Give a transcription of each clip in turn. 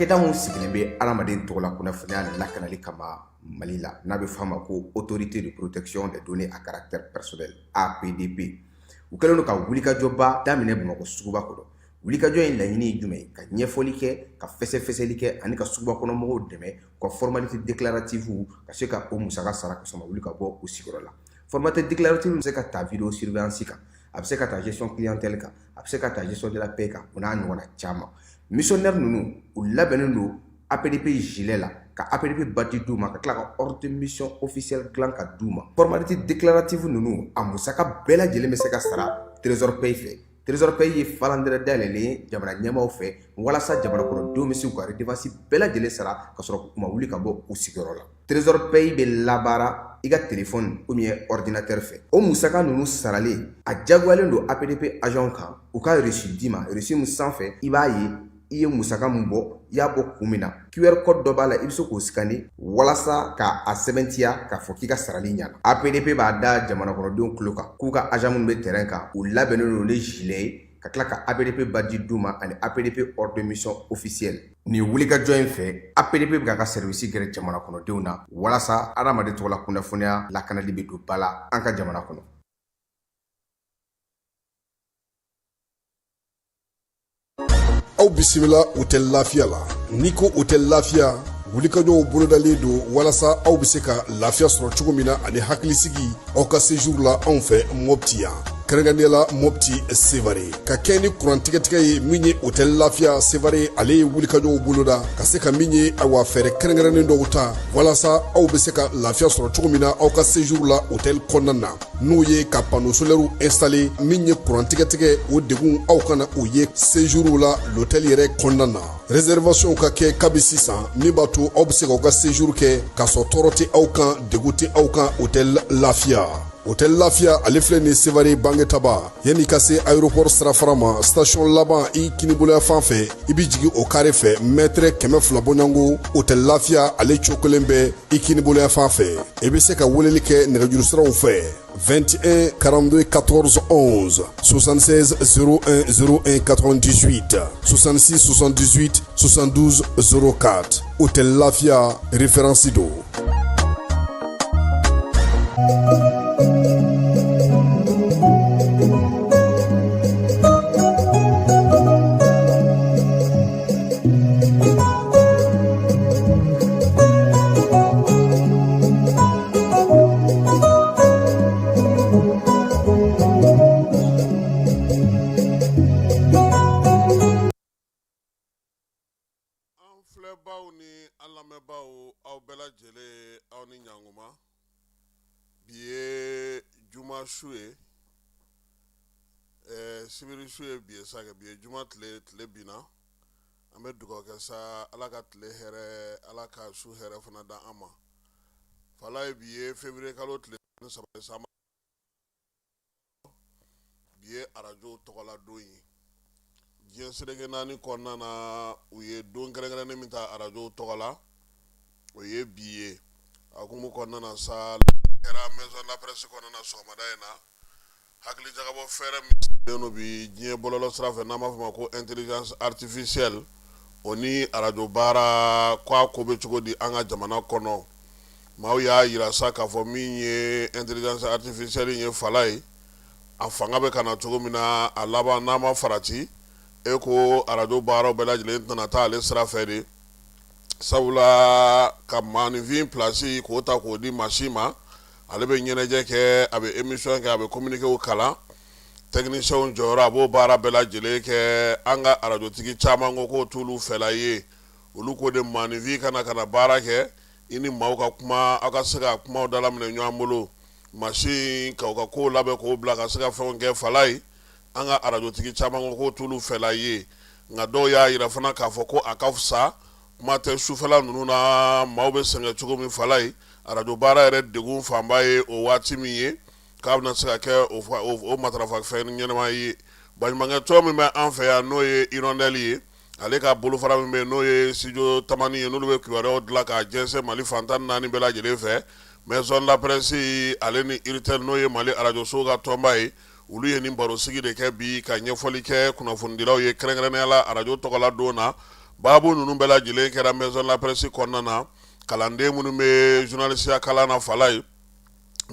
Cakɛda min sigilen bɛ adamaden tɔgɔla kunnafoniya lakanali kama Mali la, n'a bɛ f'a ma ko Autorité de protection des données à caractère personnel, APDP, u kɛlen don ka wulikajɔba daminɛ Bamakɔ suguba kɔnɔ. Wulikajɔ in laɲini ye jumɛn ye? Ka ɲɛfɔli kɛ, ka fɛsɛfɛsɛli kɛ ani ka suguba kɔnɔ mɔgɔw dɛmɛ u ka formalité déclarative ka se ka o musaka sara ka sɔrɔ ma wuli ka bɔ u sigiyɔrɔ la. Formalité déclarative bɛ se ka ta vidéo surveillance kan, a bɛ se ka ta gestion clientèle kan, a bɛ se ka ta gestion de la paie kan, o n'a ɲɔgɔnna caman. Missionnaire ninnu, u labɛnnen don APDP gilet la, ka APDP badge d'u ma, ka tila ka ordre de mission officiel dilan ka d'u ma. Formalité déclarative ninnu, a musaka bɛɛ lajɛlen bɛ se ka sara Trésor Paye fɛ. Trésor Paye ye falandɛrɛ dayɛlɛlen ye jamana ɲɛmaaw fɛ walasa jamana kɔnɔdenw bɛ se k'u ka redevance bɛɛ lajɛlen sara ka sɔrɔ u ma wuli ka bɔ u sigiyɔrɔ la. Trésor Paye bɛ labaara i ka téléphone ou bien ordinateur fɛ. O musaka ninnu saralen, a jagoyalen don APDP agent kan u ka reçu d'i ma. Reçu min sanfɛ, i b'a ye i ye musaka min bɔ, i y'a bɔ kun min na. QR code dɔ b'a la, i bɛ se k'o scanner walasa ka a sɛbɛntiya k'a fɔ k'i ka sarali ɲana. APDP b'a da jamana kɔnɔdenw tulo kan k'u ka agent minnu bɛ terrain kan, u labɛnnen don ni gilet ye, ka tila ka APDP badge d'u ma ani APDP ordre de mission officiel. Nin wulikajɔ in fɛ, APDP bɛ k'a ka service gɛrɛ jamana kɔnɔdenw na walasa adamaden tɔgɔla kunnafoniya lakanali bɛ don ba la an ka jamana kɔnɔ. Aw bisimila Hôtel Lafiya la. N'i ko Hôtel Lafiya, wulikajɔw bolodalen don walasa aw bɛ se ka lafiya sɔrɔ cogo min na ani hakilisigi aw ka séjour la anw fɛ Mopti yan, kɛrɛnkɛrɛnnenya la Mopti Sevare. Ka kɛ ni kuran tigɛtigɛ ye min ye, Hôtel Lafiya Sevare ale ye wulikajɔw boloda ka se ka min ye, awa, fɛɛrɛ kɛrɛnkɛrɛnnen dɔw ta walasa aw bɛ se ka lafiya sɔrɔ cogo min na aw ka séjour la hôtel kɔnɔna na, n'o ye ka panneau solaire installer. Min ye kuran tigɛtigɛ, o degun aw kana o ye séjour la l'hôtel yɛrɛ kɔnɔna na. Réservation ka kɛ kabi sisan, min b'a to aw bɛ se k'aw ka séjour kɛ k'a sɔrɔ tɔɔrɔ tɛ aw kan, degun tɛ aw kan. Hôtel Lafiya, Hôtel Lafiya ale filɛ nin Sevare Bangetaba, yanni ka se aéroport sirafara ma, station laban i kiniboloya fan fɛ, i bɛ jigin o carré fɛ, mètre 200 bɔɲɔgɔnko, Hôtel Lafiya ale cokolen bɛ i kiniboloya fan fɛ. I bɛ se ka weleli kɛ nɛgɛjuru siraw fɛ: 21 42 14 11, 76 01 01 98, 66 78 72 04. Hôtel Lafia, référence don. An filɛbaw ni an lamɛnbaw, aw bɛɛ lajɛlen, aw ni ɲankuma. Bi ye juma su ye, sibiri su ye bi ye sa kɛ. Bi ye juma tile, tile binna. An bɛ dugawu kɛ sa, Ala ka tile hɛrɛ, Ala ka su hɛrɛ fana da an ma. Fala ye, bi ye février kalo tile 3 ye sa. Bi ye arajo tɔgɔla don ye diɲɛ seleke naani kɔnɔna na. U ye don kɛrɛnkɛrɛnnen min ta arajo tɔgɔ la, o ye bi ye. A hukumu kɔnɔna na sa, kɛra maison de la presse kɔnɔna na sɔgɔmada in na, hakilijagabɔ fɛɛrɛ min sigilen don bi diɲɛ bɔlɔlɔ sira fɛ, n'an b'a fɔ ma ko intelligence artificielle, o ni arajo baara ko a ko bɛ cogo di an ka jamana kɔnɔ. Maaw y'a yira sa k'a fɔ min ye intelligence artificielle ye, fala ye, a fanga bɛ ka na cogo min na, a laban n'a ma farati, e ko arajo baaraw bɛɛ lajɛlen tɛna taa ale sira fɛ de. Sabula ka maaninfin place k'o ta k'o di machine ma, ale bɛ ɲɛnajɛ kɛ, a bɛ émission kɛ, a bɛ communiquéw kalan, technicienw jɔyɔrɔ, a b'o baara bɛɛ lajɛlen kɛ. An ka arajotigi caman ko k'o t'olu fɛla ye. Olu ko de maaninfin ka na ka na baara kɛ, i ni maaw ka kuma, aw ka se ka kumaw dalaminɛ ɲɔgɔn bolo. Machine k'aw ka kow labɛn k'o bila ka se ka fɛnw kɛ, fala ye, an ka arajotigi caman ko k'o t'olu fɛla ye. Nka dɔw y'a yira fana k'a fɔ ko a ka fisa, kuma tɛ sufɛla ninnu na, maaw bɛ sɛgɛn cogo min, fala ye, arajo baara yɛrɛ degun fanba ye o waati min ye, k'a bɛna se ka kɛ o matarafa fɛn ɲɛnama ye. Baɲumankɛtɔn min bɛ an fɛ yan, n'o ye Hirondelle ye, ale ka bolofara min bɛ yen, n'o ye studio Tamani ye, n'olu bɛ kibaruyaw dilan k'a jɛnsɛn Mali fan 14 bɛɛ lajɛlen fɛ, maison de la presse ale ni URTEL, n'o ye Mali arajosow ka tɔnba ye, olu ye nin barosigi de kɛ bi ka ɲɛfɔli kɛ kunnafonidilaw ye, kɛrɛnkɛrɛnnenya la arajo tɔgɔla don na. Baabu ninnu bɛɛ lajɛlen kɛra maison de la presse kɔnɔna na. Kalanden minnu bɛ journalisiya kalan na Falaye,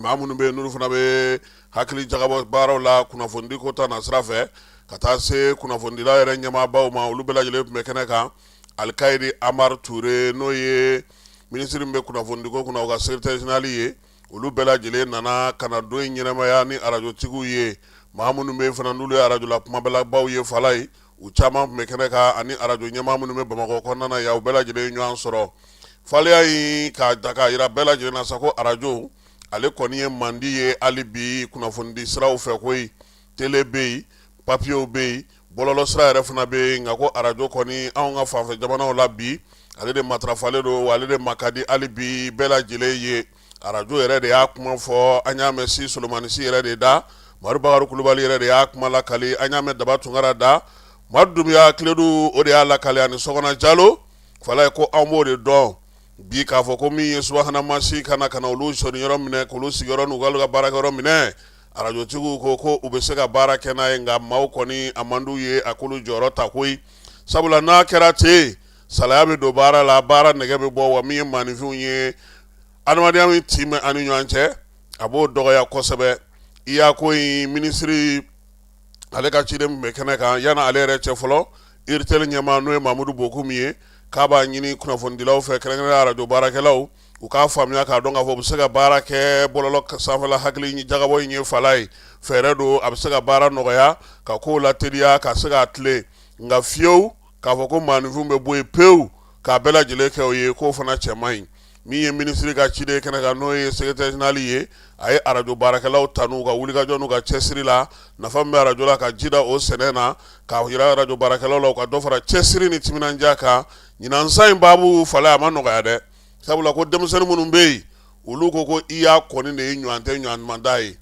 maa minnu bɛ yen n'olu fana bɛ hakili jagabɔ baaraw la kunnafonidi ko ta na sira fɛ, ka taa se kunnafonidila yɛrɛ ɲɛmaabaw ma, olu bɛɛ lajɛlen tun bɛ kɛnɛ kan. Alikayiri Amari Ture, n'o ye minisiri min bɛ kunnafonidiko kunna, o ka secrétaire général ye, olu bɛɛ lajɛlen nana ka na don in ɲɛnamaya ni arajotigiw ye. Maa minnu bɛ yen fana n'olu ye arajola kumabɛlabaw ye Falaye, u caman tun bɛ kɛnɛ kan, ani arajo ɲɛmaa minnu bɛ Bamakɔ kɔnɔna na yan, u bɛɛ lajɛlen ye ɲɔgɔn sɔrɔ faleya in k'a da k'a jira bɛɛ lajɛlen na sa ko arajo ale kɔni ye mandi ye hali bi kunnafonidi siraw fɛ koyi. Tele bɛ yen, papiyew bɛ yen, bɔlɔlɔ sira yɛrɛ fana bɛ yen, nka ko arajo kɔni anw ka fanfɛ jamanaw la bi, ale de matarafalen don, wa ale de ma ka di hali bi bɛɛ lajɛlen ye. Arajo yɛrɛ de y'a kuma fɔ, an y'a mɛn si Solomani Si yɛrɛ de da, Madu Bakari Kulubali yɛrɛ de y'a kuma lakali, an y'a mɛn Daba Tunkara da, Madu Dunbiya Kiledu o de y'a lakali, ani Sɔgɔna Jalo. Falaye, ko anw b'o de dɔn bi k'a fɔ ko min ye subahana mansin ka na ka na olu sɔnni yɔrɔ minɛ, k'olu sigiyɔrɔ n'u ka baarakɛyɔrɔ minɛ. Arajotigiw ko ko u bɛ se ka baara kɛ n'a ye, nka maaw kɔni a man d'u ye a k'olu jɔyɔrɔ ta koyi, sabula n'a kɛra ten, salaya bɛ don baara la, baara nɛgɛ bɛ bɔ, wa min ye maaninfinw ye, adamadenya min tin bɛ an ni ɲɔgɔn cɛ, a b'o dɔgɔya kosɛbɛ. I y'a ko in minisiri ale ka ciden min bɛ kɛnɛ kan, yanni ale yɛrɛ cɛ fɔlɔ, URTEL ɲɛmaa n'o ye Mamudu Bokum ye, k'a b'a ɲini kunnafonidilaw fɛ, kɛrɛnkɛrɛnnenya arajo baarakɛlaw, u k'a faamuya k'a dɔn k'a fɔ u bɛ se ka baara kɛ bɔlɔlɔ sanfɛla hakili jagabɔ in ye. Falaye, fɛɛrɛ don, a bɛ se ka baara nɔgɔya, ka kow lateliya, ka se k'a tilen, nka fiyewu k'a fɔ ko maaninfinw bɛ bɔ yen pewu k'a bɛɛ lajɛlen kɛ o ye, k'o fana cɛ man ɲi. Min ye minisiri ka ciden kɛnɛ kan, n'o ye secrétaire général ye, a ye arajo baarakɛlaw tanu u ka wulikajɔ n'u ka cɛsiri la. Nafa min bɛ arajo la, ka ji da o sɛnɛ na, k'a jira arajo baarakɛlaw la u ka dɔ fara cɛsiri ni timinandiya kan. Ɲinan san in baabu, Falaye, a ma nɔgɔya dɛ, sabula ko denmisɛnnin minnu bɛ yen, olu ko ko IA kɔni de ye ɲɔgɔn tɛ ɲɔgɔn ɲuman da ye.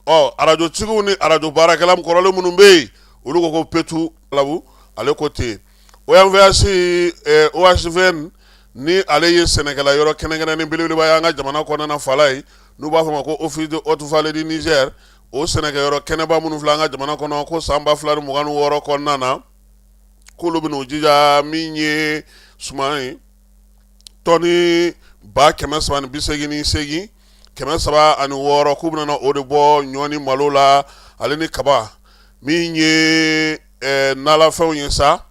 Ɔ arajotigiw ni arajo baarakɛla kɔrɔlen minnu bɛ yen, olu ko ko petu labu, ale ko ten. OMVS, OHVN, ni ale ye sɛnɛkɛla yɔrɔ kɛrɛnkɛrɛnnen belebeleba ye an ka jamana kɔnɔna na, Falaye, n'u b'a fɔ ma ko Office de Haute Vallée du Niger, o sɛnɛkɛyɔrɔ kɛnɛba minnu filɛ an ka jamana kɔnɔ, ko san 2026 kɔnɔna na, k'olu bɛn'u jija min ye suman ye tɔni 388 306, k'u bɛna o de bɔ ɲɔ ni malo la, ale ni kaba. Min ye nalafɛnw ye sa,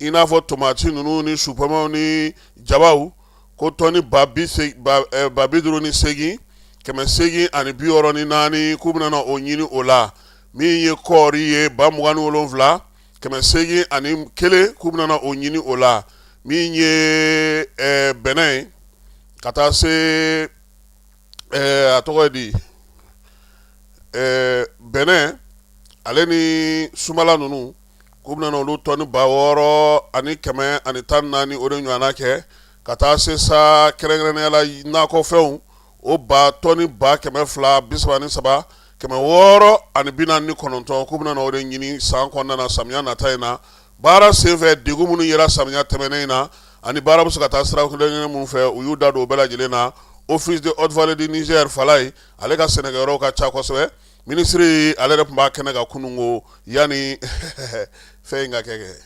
i n'a fɔ tomati ninnu ni supɔmɛw ni jabaw, ko tɔni 58864, k'u bɛna o ɲini o la. Min ye kɔɔri ye, 27 801, k'u bɛna o ɲini o la. Min ye bɛnɛ ye, ka taa se a tɔgɔ ye di, bɛnɛ ale ni sumala ninnu, k'u bɛna olu tɔni 6114, o de ɲɔgɔnna kɛ, ka taa se sa kɛrɛnkɛrɛnnenya la nakɔfɛnw, o ba tɔni 233 649, k'u bɛna o de ɲini san kɔnɔna na, samiya nata in na. Baara senfɛ degun minnu yera samiya tɛmɛnen in na, ani baara bɛ se ka taa sira kelen minnu fɛ, u y'u da don o bɛɛ lajɛlen na. Office de Haute Vallée du Niger, Falaye, ale ka sɛnɛkɛyɔrɔw ka ca kosɛbɛ. Minisiri ale yɛrɛ tun b'a kɛnɛ kan kunun ko yanni fɛn in ka kɛ.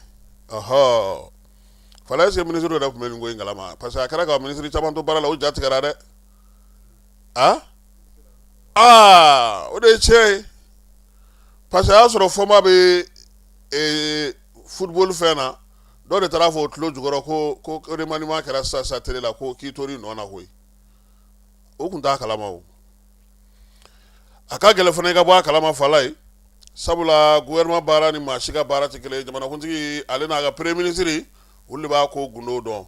Ɔhɔ, Falaye, est-ce que minisiri yɛrɛ tun bɛ nin ko in kalama? Parce que a kɛra ka minisiri caman to baara la, u ja tigɛra dɛ. A aa, o de ye tiɲɛ ye, parce que a y'a sɔrɔ Fɔnba bɛ football fɛn na, dɔ de taara fɔ o tulo jukɔrɔ ko remaniement kɛra sisan sisan télé la, ko k'i tor'i nɔ na koyi. O tun t'a kalama. O a ka gɛlɛn fana i ka bɔ a kalama, Falaye, sabula gouvernement baara ni maa si ka baara tɛ kelen ye. Jamanakuntigi ale n'a ka premier ministre, olu de b'a ko gundo dɔn.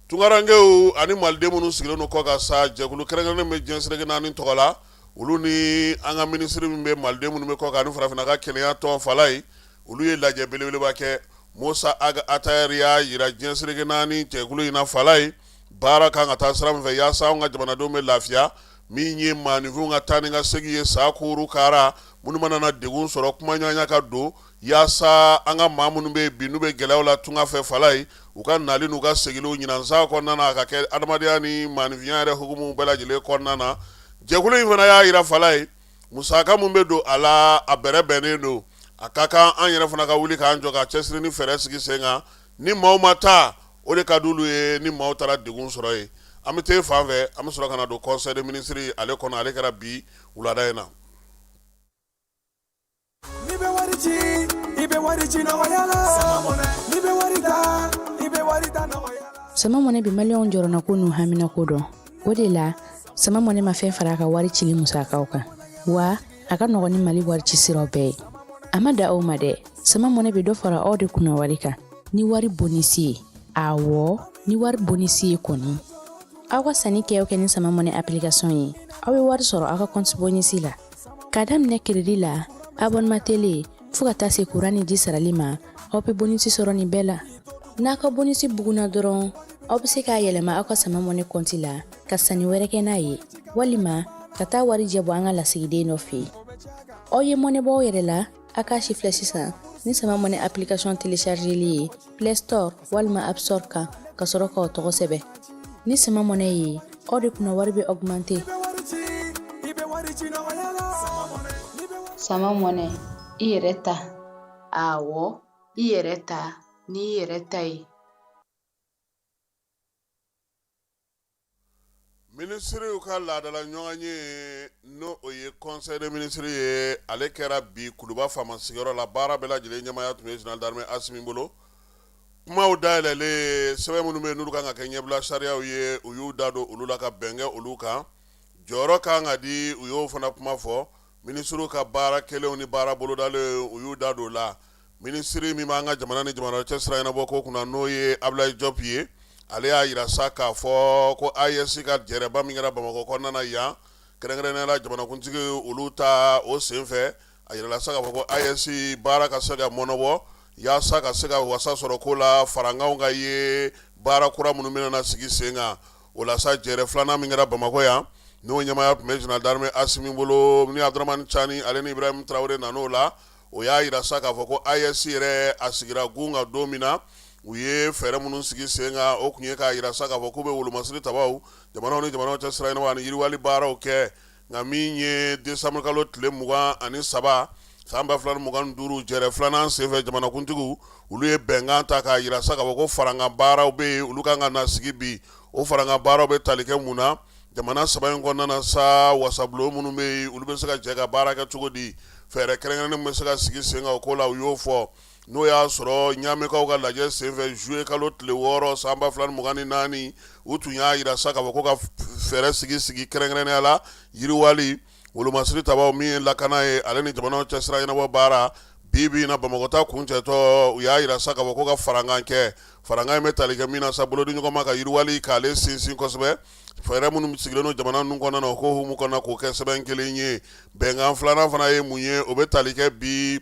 Tunkarankew ani maliden minnu sigilen don kɔ kan sa, jɛkulu kɛrɛnkɛrɛnnen bɛ diɲɛ seleke naani tɔgɔ la, olu ni an ka minisiri min bɛ maliden minnu bɛ kɔ kan ani farafinna ka kelenya tɔn, Falaye, olu ye lajɛ belebeleba kɛ. Musa Ag Attaher y'a jira diɲɛ seleke naani jɛkulu in na, Falaye, baara kan ka taa sira min fɛ yaasa anw ka jamanadenw bɛ lafiya. Min ye maaninfinw ka taa ni ka segin ye, sa kuru kara minnu mana na degun sɔrɔ, kumaɲɔgɔnya ka don yaasa an ka maa minnu bɛ bi n'u bɛ gɛlɛyaw la tunga fɛ, Falaye, u ka nali n'u ka seginw ɲinan san kɔnɔna na, a ka kɛ adamadenya ni maaninfinya yɛrɛ hukumu bɛɛ lajɛlen kɔnɔna na. Jɛkulu in fana y'a jira, Falaye, musaka min bɛ don a la, a bɛrɛ bɛnnen don. A ka kan an yɛrɛ fana ka wuli k'an jɔ ka cɛsiri ni fɛɛrɛ sigi sen kan. Ni maaw ma taa O de ka di olu ye ni maaw taara degun sɔrɔ yen. An bɛ taa fan fɛ, an bɛ sɔrɔ ka na don conseil des ministres ale kɔnɔ, ale kɛra bi wulada in na. N'i bɛ wari ci, i bɛ wari ci nɔgɔya la. N'i bɛ wari ta, i bɛ wari ta nɔgɔya la. Sama Money bɛ maliyɛnw jɔrɔnako n'u haminako dɔn. O de la, Sama Money ma fɛn fara a ka wari cili musakaw kan. Wa a ka nɔgɔn ni Mali wari ci siraw bɛɛ ye. A ma dan o ma dɛ, Sama Money bɛ dɔ fara aw de kunna wari kan ni wari bonisi ye. Awɔ, ni wari bonisi ye kɔni. Aw ka sanni kɛ o kɛ ni Sama Money application ye, aw bɛ wari sɔrɔ aw ka compte bonisi la. K'a daminɛ crédit la, abonnement télé, fo ka taa se kuran ni ji sarali ma, aw bɛ bonisi sɔrɔ nin bɛɛ la. N'a ka bonisi bugunna dɔrɔn, aw bɛ se k'a yɛlɛma aw ka Sama Money compte la ka sanni wɛrɛ kɛ n'a ye, walima ka taa warijɛ bɔ an ka lasigiden dɔ fɛ yen. Aw ye mɔnɛ bɔ aw yɛrɛ la, a k'a sifilɛ sisan ni Sama Money application téléchargeli ye Play Store walima App Store kan ka sɔrɔ k'aw tɔgɔ sɛbɛn. Ni Sama Money ye, aw de kunna wari bɛ augmenter. Sama Money, i yɛrɛ ta. Awɔ, i yɛrɛ ta n'i yɛrɛ ta ye. Minisiriw ka laadala ɲɔgɔnye n'o o ye conseil des ministres ye, ale kɛra bi Kuluba faama sigiyɔrɔ la. Baara bɛɛ lajɛlen ɲɛmaaya tun bɛ général d'armée Asimi bolo. Kumaw dayɛlɛlen, sɛbɛn minnu bɛ yen n'olu kan ka kɛ ɲɛbila sariyaw ye, u y'u da don olu la ka bɛn kɛ olu kan. Jɔyɔrɔ kan ka di, u y'o fana kuma fɔ. Minisiriw ka baara kɛlenw ni baara bolodalen, u y'u da don o la. Minisiri min b'an ka jamana ni jamana cɛ sira ɲɛnabɔ ko kunna, n'o ye Abulayi Jɔp ye, ale y'a jira sa k'a fɔ ko AES ka jɛrɛba min kɛra Bamakɔ kɔnɔna na yan, kɛrɛnkɛrɛnnenya la jamanakuntigi olu ta o senfɛ, a jirala sa k'a fɔ ko AES baara ka se ka mɔnɔbɔ yaasa ka se ka wasa sɔrɔ ko la, farankanw ka ye baara kura minnu bɛna na sigi sen kan. O la sa, jɛrɛ filanan min kɛra Bamakɔ yan, n'o ɲɛmaaya tun bɛ général d'armée Asimi bolo, ni Abudramani Cani ale ni Ibrahim Tarawele nan'o la, o y'a jira sa k'a fɔ ko AES yɛrɛ a sigira gun kan don min na, u ye fɛɛrɛ minnu sigi sen kan, o tun ye k'a jira sa k'a fɔ k'u bɛ wolomasiri tabaw, jamanaw ni jamanaw cɛ sira ɲɛnabɔ ani yiriwali baaraw kɛ. Nka min ye décembre kalo tile 23 san 2025, jɛrɛ filanan senfɛ, jamanakuntigiw olu ye bɛnkan ta k'a jira sa k'a fɔ ko farankan baaraw bɛ yen, olu kan ka na sigi bi. O farankan baaraw bɛ tali kɛ mun na? Jamana saba in kɔnɔna na sa, wasabulon minnu bɛ yen, olu bɛ se ka jɛ ka baara kɛ cogo di? Fɛɛrɛ kɛrɛnkɛrɛnnen bɛ se ka sigi sen kan o ko la, u y'o fɔ. N'o y'a sɔrɔ Ɲamekaw ka lajɛ senfɛ juillet kalo tile 6 san 2024, u tun y'a jira sa k'a fɔ ko ka fɛɛrɛ sigi sigi kɛrɛnkɛrɛnnenya la yiriwali, wolomasiri tabaw, min ye lakana ye, ale ni jamanaw cɛ sira ɲɛnabɔ baara. Bi bi in na, Bamakɔ ta kuncɛtɔ, u y'a jira sa k'a fɔ ko ka farankan kɛ. Farankan in bɛ tali kɛ min na sa, bolodi ɲɔgɔn ma ka yiriwali k'ale sinsin kosɛbɛ, fɛɛrɛ minnu sigilen don jamana ninnu kɔnɔna na, o ko hukumu kɔnɔna k'o kɛ sɛbɛn kelen ye. Bɛnkan filanan fana ye mun ye? O bɛ tali kɛ bi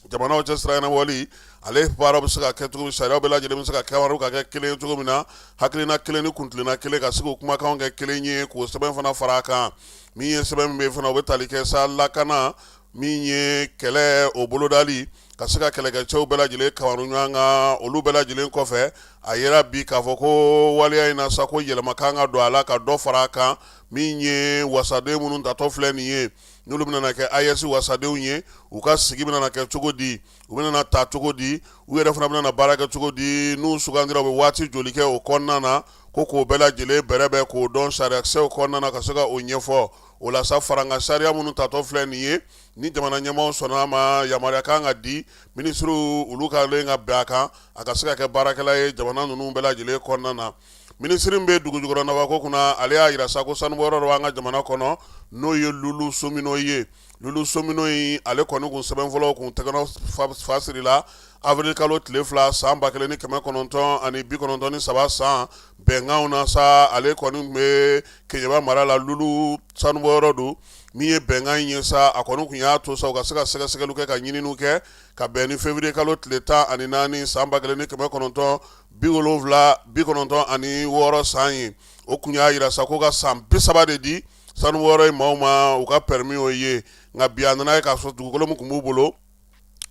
jamanaw cɛ sira ɲɛnabɔli, ale baara bɛ se ka kɛ cogo min, sariyaw bɛɛ lajɛlen bɛ se ka kɛ ka kɛ kelen cogo min na, hakilina kelen ni kuntilenna kelen, ka se k'o kumakanw kɛ kelen ye, k'o sɛbɛn fana fara a kan. Min ye sɛbɛn min bɛ fana, o bɛ tali kɛ sa lakana, min ye kɛlɛ o bolodali, ka se ka kɛlɛkɛcɛw bɛɛ lajɛlen kanu ɲɔgɔn kan. Olu bɛɛ lajɛlen kɔfɛ, a yera bi k'a fɔ ko waleya in na sa, ko yɛlɛma kan ka don a la ka dɔ fara a kan. Min ye wasaden minnu tatɔ filɛ nin ye, n'olu bɛna kɛ AES wasadenw ye, u ka sigi bɛna kɛ cogo di, u bɛna ta cogo di, u yɛrɛ fana bɛna baara kɛ cogo di, n'u sugandira u bɛ waati joli kɛ o kɔnɔna na, ko k'o bɛɛ lajɛlen bɛrɛbɛn k'o dɔn sariyakisɛw kɔnɔna na, ka se ka o ɲɛfɔ. O la sa, farankan sariya minnu tatɔ filɛ nin ye, ni jamana ɲɛmaaw sɔnna a ma, yamaruya kan ka di minisiriw, olu ka len ka bɛn a kan, a ka se ka kɛ baarakɛla ye jamana ninnu bɛɛ lajɛlen kɔnɔna na. Minisiri min bɛ dugujukɔrɔ nafako kunna, ale y'a jira sa ko sanubɔyɔrɔ dɔ b'an ka jamana kɔnɔ, n'o ye Loulo Somino ye. Loulo Somino in, ale kɔni kun sɛbɛn fɔlɔ kun tɛgɛnɔ fa sirila avril kalo tile 2 san 1993 san bɛnkanw na sa. Ale kɔni tun bɛ Keɲeba mara la, Loulo sanubɔyɔrɔ don. Min ye bɛnkan in ye sa, a kɔni tun y'a to sa u ka se ka sɛgɛsɛgɛliw kɛ, ka ɲininiw kɛ, ka bɛn ni février kalo tile 14 san 1976 san ye. O kun y'a jira sa ko ka san 30 de di sanubɔyɔrɔ in maaw ma, u ka permis o ye. Nka bi, a nana ye k'a sɔrɔ dugukolo min tun b'u bolo,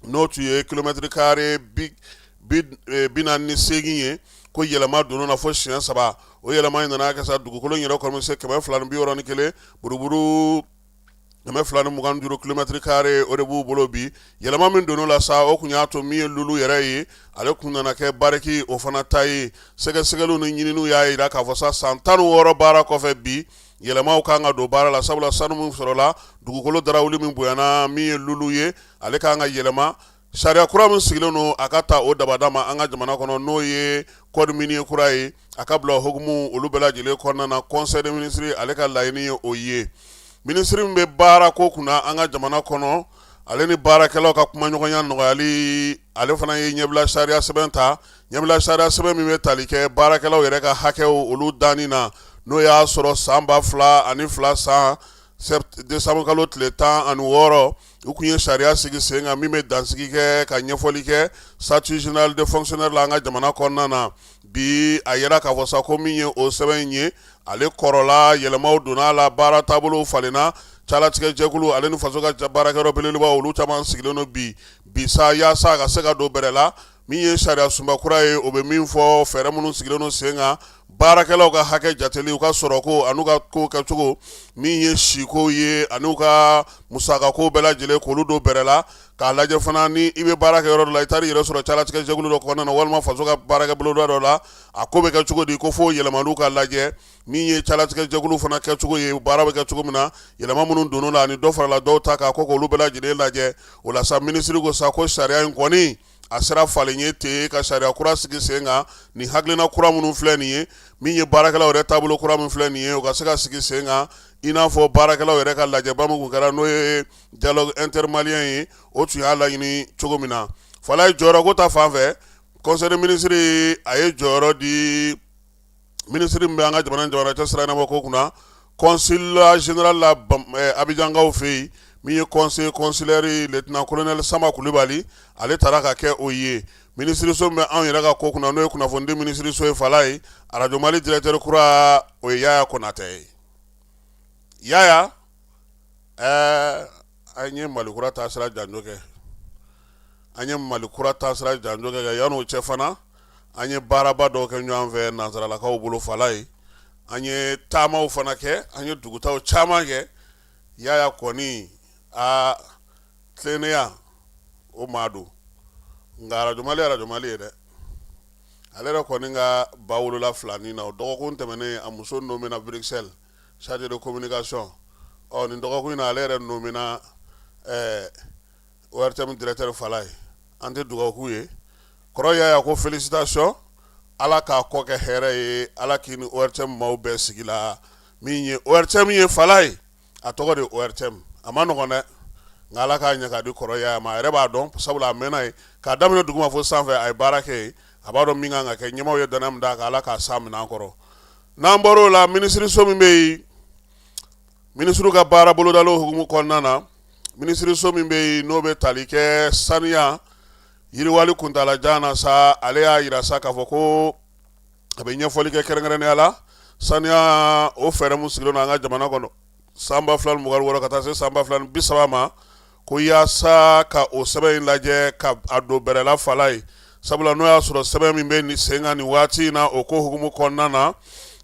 n'o tun ye kilomɛtiri kare 48 ye, ko yɛlɛma donna na fo siɲɛ saba. O yɛlɛma in nana kɛ sa, dugukolo in yɛrɛ kɔni bɛ se 261 buruburu. 225 kilomɛtiri kare o de b'u bolo bi. Yɛlɛma min donn'o la sa, o tun y'a to min ye lulu yɛrɛ ye, ale tun nana kɛ Barrick o fana ta ye. Sɛgɛsɛgɛliw ni ɲininiw y'a jira k'a fɔ sa, san 16 baara kɔfɛ bi, yɛlɛmaw kan ka don baara la, sabula sanu min sɔrɔla dugukolo darawuli min bonyana, min ye lulu ye, ale kan ka yɛlɛma. Sariya kura min sigilen don a ka ta o dabada ma an ka jamana kɔnɔ, n'o ye code minier kura ye, a ka bila hukumu olu bɛɛ lajɛlen kɔnɔna na. Conseil des ministres ale ka laɲini ye o ye. Minisiri min bɛ baara ko kunna an ka jamana kɔnɔ, ale ni baarakɛlaw ka kumaɲɔgɔnya nɔgɔyali, ale fana ye ɲɛbila sariya sɛbɛn ta, ɲɛbila sariya sɛbɛn min bɛ tali kɛ baarakɛlaw yɛrɛ ka hakɛw olu danni na, n'o y'a sɔrɔ san 2002 san décembre kalo tile 16, u tun ye sariya sigi sen kan min bɛ dansigi kɛ ka ɲɛfɔli kɛ statut général de fonctionnaire la an ka jamana kɔnɔna na. Bi a yira k'a fɔ sa ko min ye o sɛbɛn in ye, ale kɔrɔla, yɛlɛmaw donna a la, baara taabolo falenna. Calatigɛ jɛkulu ale ni faso ka baarakɛyɔrɔ belebelebaw, olu caman sigilen don bi bi sa yaasa a ka se ka don bɛrɛ la. Min ye sariya sunba kura ye, o bɛ min fɔ, fɛɛrɛ minnu sigilen don sen kan, baarakɛlaw ka hakɛ jateli, u ka sɔrɔko an'u ka ko kɛcogo, min ye siko ye an'u ka musakako bɛɛ lajɛlen, k'olu don bɛrɛ la, k'a lajɛ fana ni i bɛ baara kɛ yɔrɔ dɔ la, i taara i yɛrɛ sɔrɔ calatigɛ jɛkulu dɔ kɔnɔna na walima faso ka baarakɛ boloda dɔ la, a ko bɛ kɛ cogo di, ko fo yɛlɛmaliw ka lajɛ. Min ye calatigɛ jɛkulu fana kɛcogo ye, baara bɛ kɛ cogo min na, yɛlɛma minnu donn'o la ani dɔ farala dɔw ta kan, ko k'olu bɛɛ lajɛlen lajɛ. O la sa, minisiri ko sa ko sariya in kɔni a sera falen ye ten ka sariya kura sigi sen kan. Nin hakilina kura minnu filɛ nin ye, min ye baarakɛlaw yɛrɛ taabolo kura min filɛ nin ye, o ka se ka sigi sen kan, i n'a fɔ baarakɛlaw yɛrɛ ka lajɛba min tun kɛra, n'o ye dialogue intermalien ye, o tun y'a laɲini cogo min na. Falaye, jɔyɔrɔ ko ta fan fɛ, conseil des ministres a ye jɔyɔrɔ di minisiri min bɛ an ka jamana jamana cɛ sira ɲɛnabɔ ko kunna, consulat général la Abijankaw fɛ yen, min ye conseiller consulaire lieutenant colonel Sama Kulibali, ale taara ka kɛ o ye. Minisiriso min bɛ anw yɛrɛ ka ko kunna, n'o ye kunnafonidi minisiriso ye, Falaye, arajo Mali directeur kura, o ye Yaya Konatɛ ye. Yaya, ɛɛ an ye Mali kura taasira janjo kɛ, an ye Mali kura taasira janjo kɛ. Yan'o cɛ fana, an ye baaraba dɔw kɛ ɲɔgɔn fɛ nansaralakaw bolo, Falaye. An ye taamaw fana kɛ, an ye dugutaw caman kɛ. Yaya kɔni, a tilennenya o maa don, nka arajo Mali, arajo Mali ye dɛ. Ale yɛrɛ kɔni ka ba wolola filanin na, o dɔgɔkun tɛmɛnen, a muso nommé na Bruxelles chargé de communication. Ɔ nin dɔgɔkun in na, ale yɛrɛ nommé na ORTM directeur. Falaye, an tɛ dugawu k'u ye. Kɔrɔ Yaya ko félicitation, Ala k'a kɔ kɛ hɛrɛ ye, Ala k'i ni ORTM maaw bɛɛ sigi la. Min ye ORTM ye, Falaye, a tɔgɔ de ORTM, a ma nɔgɔn dɛ, nka Ala k'a ɲɛ k'a di kɔrɔ Yaya ma. A yɛrɛ b'a dɔn, sabula a mɛnna yen k'a daminɛ duguma fo sanfɛ, a ye baara kɛ yen, a b'a dɔn min kan ka kɛ. Ɲɛmaaw ye danaya min d'a kan, Ala k'a s'a minɛn kɔrɔ. N'an bɔr'o la, minisiriso min bɛ yen, minisiriw ka baara bolodalen hukumu kɔnɔna na, minisiriso min bɛ yen n'o bɛ tali kɛ saniya yiriwali kuntaalajan na sa, ale y'a jira sa k'a fɔ ko a bɛ ɲɛfɔli kɛ kɛrɛnkɛrɛnnenya la saniya o fɛɛrɛ min sigilen don an ka jamana kɔnɔ san 2026 ka taa se san 2030 ma, ko yaasa ka o sɛbɛn in lajɛ ka a don bɛrɛ la, Falaye, sabula n'o y'a sɔrɔ sɛbɛn min bɛ nin sen kan nin waati in na, o ko hukumu kɔnɔna na,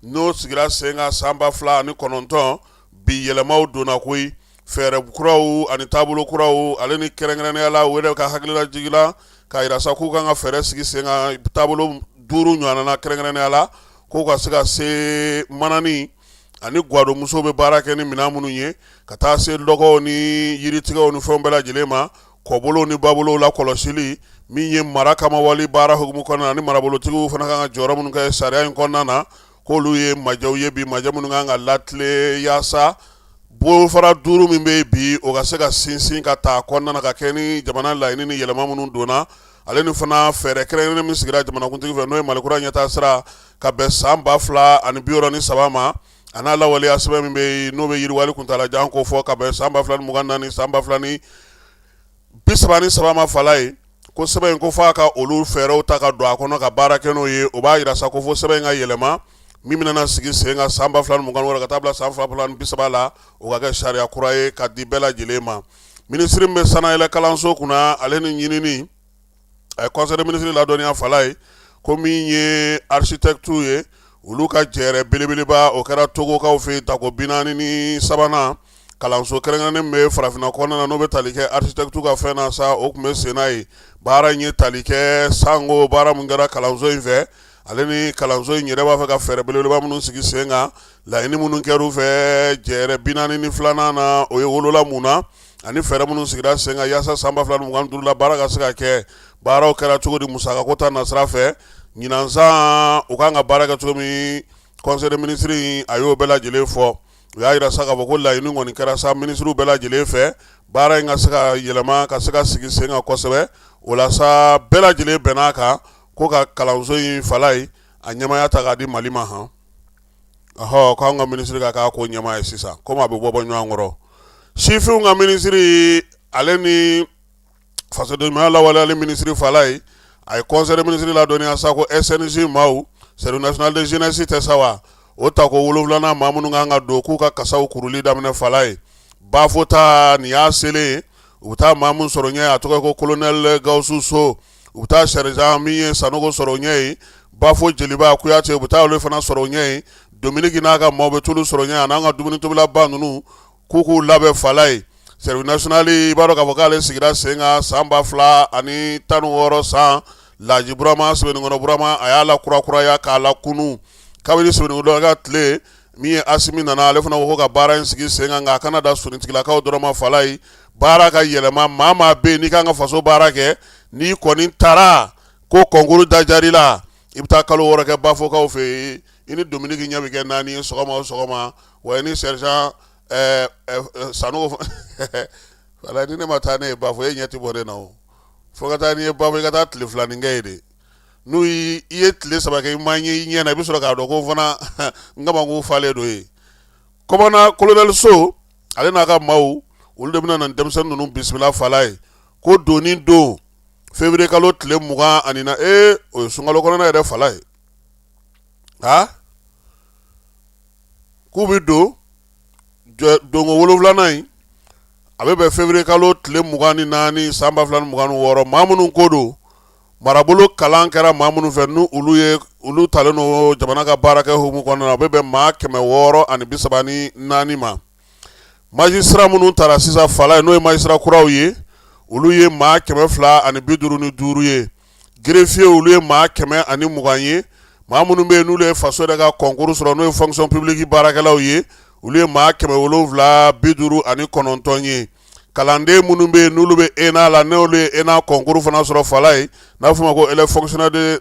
n'o sigira sen kan san 2009, bi yɛlɛmaw donna koyi, fɛɛrɛ kuraw ani taabolo kuraw, ale ni kɛrɛnkɛrɛnnenya la u yɛrɛ ka hakilila jigila k'a jira sa k'u kan ka fɛɛrɛ sigi sen kan taabolo 5 ɲɔgɔnna na, kɛrɛnkɛrɛnnenya la k'u ka se ka se manani ani gwadonmuso bɛ baara kɛ ni minɛn minnu ye, ka taa se lɔgɔw ni yiritigɛw ni fɛnw bɛɛ lajɛlen ma, kɔbolow ni babolow la kɔlɔsili, min ye mara kama wali baara hukumu kɔnɔna na, ni marabolotigiw fana kan ka jɔyɔrɔ minnu kɛ sariya in kɔnɔna na, k'olu ye majɛw ye bi, majɛ minnu kan ka latilen yaasa bolofara 5 min bɛ yen bi, o ka se ka sinsin ka taa kɔnɔna na ka kɛ ni jamana laɲini ni yɛlɛma minnu donna, ale ni fana fɛɛrɛ kɛrɛnkɛrɛnnen min sigira jamanakuntigi fɛ, n'o ye Mali kura ɲɛtaa sira ka bɛn san 2063 ma, a n'a lawaleya sɛbɛn min bɛ yen n'o bɛ yiriwali kuntaalajan ko fɔ ka bɛn san 2024 san 2033 ma, Falaye, ko sɛbɛn in ko f'a ka olu fɛɛrɛw ta ka don a kɔnɔ ka baara kɛ n'o ye. O b'a jira sa ko fo sɛbɛn in ka yɛlɛma min bɛna sigi sen kan san 2026 ka taa bila san 2030 la, o ka kɛ sariya kura ye ka di bɛɛ lajɛlen ma. Minisiri min bɛ sanayɛlɛ kalanso kunna, ale ni ɲinini, a ye conseil des ministres ladɔnniya, Falaye, ko min ye architectes ye, olu ka jɛrɛ belebeleba, o kɛra Togokaw fɛ yen tako 43nan. Kalanso kɛrɛnkɛrɛnnen bɛ farafinna kɔnɔna na, n'o bɛ tali kɛ architecte ka fɛn na sa, o tun bɛ sen na yen. Baara in ye tali kɛ sanko baara min kɛra kalanso in fɛ, ale ni kalanso in yɛrɛ b'a fɛ ka fɛɛrɛ belebeleba minnu sigi sen kan, laɲini minnu kɛra u fɛ jɛrɛ 42nan na, o ye wolola mun na, ani fɛɛrɛ minnu sigira sen kan yaasa san 2025 la baara ka se ka kɛ. Baaraw kɛra cogo di musakako ta nasira fɛ ɲinan san, u kan ka baara kɛ cogo min, conseil des ministres a y'o bɛɛ lajɛlen fɔ. U y'a jira sa k'a fɔ ko laɲini kɔni kɛra sa minisiriw bɛɛ lajɛlen fɛ, baara in ka se ka yɛlɛma, ka se ka sigi sen kan kosɛbɛ. O la sa, bɛɛ lajɛlen bɛn'a kan ko ka kalanso in fala ye a ɲɛmaaya ta k'a di Mali ma. Hɔn ɔhɔ, k'an ka minisiri ka k'a ko ɲɛmaa ye sisan, komi a bɛ bɔ ɲɔgɔn kɔrɔ. Sifinw ka minisiri, ale ni fasodenɲumanya lawaleyali minisiri fala ye, a ye conseil des ministres ladɔnniya sa ko SNJ maaw, service national de jeunesse tɛ sa wa, o tako 7nan, maa minnu kan ka don, k'u ka kasaw kuruli daminɛ fala ye. Bafo ta nin y'a selen, u bɛ taa maa min sɔrɔ ɲɛ, a tɔgɔ ko colonel Gawusu So. U bɛ taa sergent min ye Sanogo sɔrɔ ɲɛ ye, Bafo Jeliba Kuyate, u bɛ taa olu fana sɔrɔ ɲɛ ye. Dominique n'a ka maaw bɛ t'olu sɔrɔ ɲɛ, a n'an ka dumunitobilaba ninnu, k'u k'u labɛn fala ye. Service national, i b'a dɔn k'a fɔ k'ale sigira sen kan san 2016 san. Laji Burama, Sɛbɛnnikɔrɔ Burama, a y'a la kurakuraya k'a la kunun kabini Sɛbɛnnikɔrɔ ka tile. Min ye Asimi nana, ale fana ko ka baara in sigi sen kan, nka a kana da finitigilakaw dɔrɔn ma fala ye. Baara ka yɛlɛma, maa maa bɛ yen n'i kan ka faso baara kɛ, n'i kɔni taara ko concours dajar'i la, i bɛ taa kalo 6 kɛ Bafokaw fɛ yen, i ni Dominique ɲɛ bɛ kɛ naani ye sɔgɔma o sɔgɔma, wa i ni sergent Sanogo wala. Ni ne ma taa ne ye Bafo, e ɲɛ tɛ bɔ ne na o. Fo ka taa n'i ye Bafo, i ka taa tile filanin kɛ yen de. N'u i ye tile 3 kɛ, i ma ɲɛ i ɲɛ na, i bɛ sɔrɔ k'a dɔn ko fana n kamakun falen don yen. Commandant colonel So, ale n'a ka maaw, olu de bɛna na denmisɛnnin ninnu bisimila fala ye, ko doni don février kalo tile 24, o ye sunkalo kɔnɔna yɛrɛ fala ye, a k'u bɛ don donko 7nan in, a bɛ bɛn février kalo tile 24 san 2026. Maa minnu ko don marabolo kalan kɛra maa minnu fɛ, n'u olu ye olu talen don jamana ka baarakɛ hukumu kɔnɔna na, o bɛ bɛn maa 634 ma. Magistrat minnu taara sisan fala ye, n'o ye magistrat kuraw ye, olu ye maa 255 ye. Greffier, olu ye maa 120 ye. Maa minnu bɛ yen n'olu ye faso yɛrɛ ka concours sɔrɔ, n'o ye fonction publique baarakɛlaw ye, olu ye maa 759 ye. Kalanden minnu bɛ yen n'olu bɛ ENA la, n'olu ye ENA concours fana sɔrɔ fala ye, n'a fɔ ma ko élèves fonctionnaires de